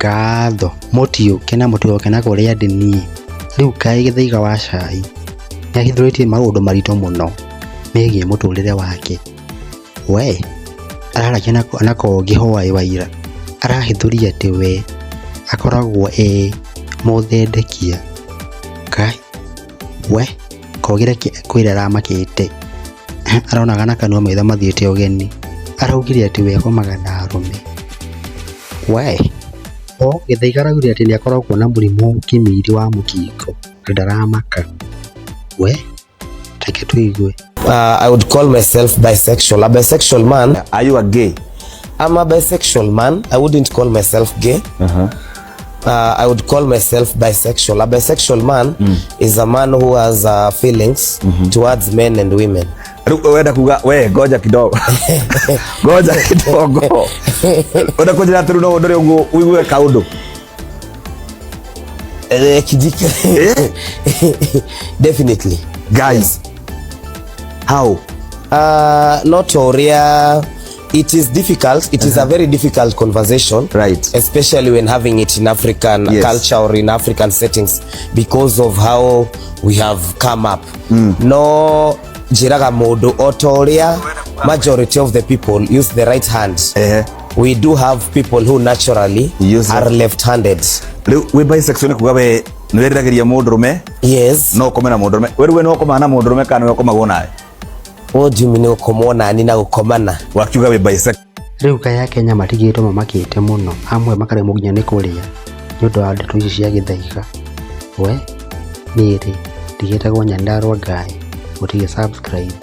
Ngatho mũtiũke na mũtigoke na kũrĩa ndĩ niĩ. Rĩu kaĩ Gĩthaiga wa cai nĩahithũrĩtie maũndũ maritũ mũno megiĩ mũtũrĩre wake. We araragia na Kogi hwaĩ wa ira, arahithũria atĩ we akoragwo e mũthendekia. Kai we Kogi reke ngwĩre aramakĩte, aronaga na kanua maitho mathiĩte ũgeni. Araugire atĩ we akomaga na arũme. We o Gĩthaiga araugire atĩ nĩakoragwo na mũrimũ kĩmiri wa mũkingo na ndaramaka. We reke tũigue. I would call myself bisexual. A bisexual man. Are you a gay? I'm a bisexual man. I wouldn't call myself gay. I would call myself bisexual. A bisexual man is a man who has feelings towards men and women. Rĩu wenda kuga we ngoja kidogo. Ngoja kidogo. Wenda kũnjĩra atĩ rĩu no ũndore ũguo ũigue kaũndũ. Kijika. Definitely. Guys. How? Not oria. It is difficult. It is a very difficult conversation. Especially when having it in African culture or in African settings because of how we have come up. No njiraga mundu o ta ũrĩa majority of the people use the right hand. We do have people who naturally Use are left-handed. Rĩu wĩ bisexual nĩ kuga we nĩ wĩriragĩria mũndũrũme? No ũkome na mũndũrũme? We rĩu we no ũkomaga na mũndũrũme kana nĩwe ũkomagwo nawe? What do you mean gũkomwo nani na gũkomana? Wakiuga wĩ bisexual. Rĩu kaĩ Akenya matigĩtwo mamakĩte mũno, amwe makaremwo nginya nĩ kũrĩa nĩ ũndũ wa ndeto ici cia Gĩthaiga. We niĩ rĩ ndigĩtagwo Nyandarua Ngai, mũtige subscribe.